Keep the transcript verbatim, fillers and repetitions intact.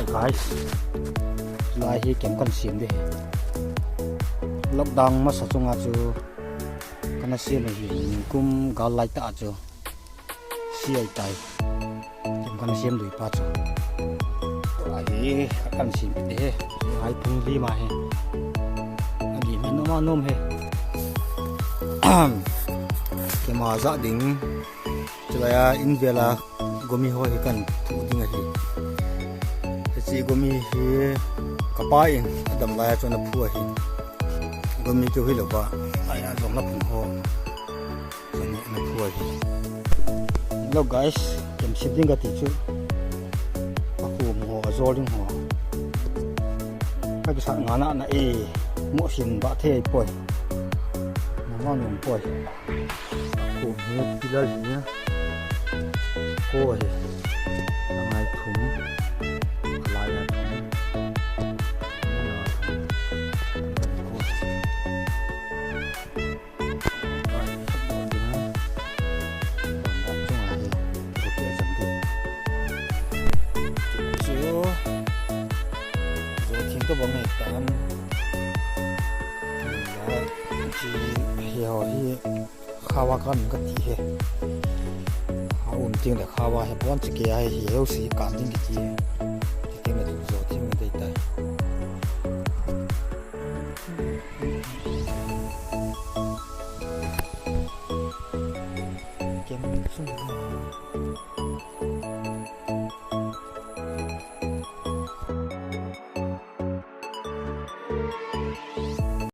Guys, lai hi kem kan sem ding. Lockdown masa chunga chu kana sem ahi, kum gal lai ta chu. Si ai tai. Kem kana sem dui pa chu. Ai, kan sem ding he. Ai phung li ma he. Ani me no ma nom he. Kema ja ding. Chulai a in vela gomi ho hi kan phu ding ahi. Hiche gomi hi kapa in adam lai a chun aphu ahi. Gomi keu hilou va. Ai a jong la phung ho. Chun aphu ahi. Hello guys, kem sem ding kati chu. Akhum ho, ajol ding ho. Ka kisa ngana na e. Mo sin ba the poi. Mo ma nung poi. Ko hi pillar hi. Ko hi. Angai thum. Alai a thum. Ko. Ai, thum ding. Bang bang chung a hi. Ko ke jam ding. Chu. Zo thing to bang e tan. Chi hi ho hi. Khawa kan kati he. Ha um ting le khawa he bon chi ke ai hi heu si kan ding kiti. Kiti me tu zo ting me dei tai. Kem sung.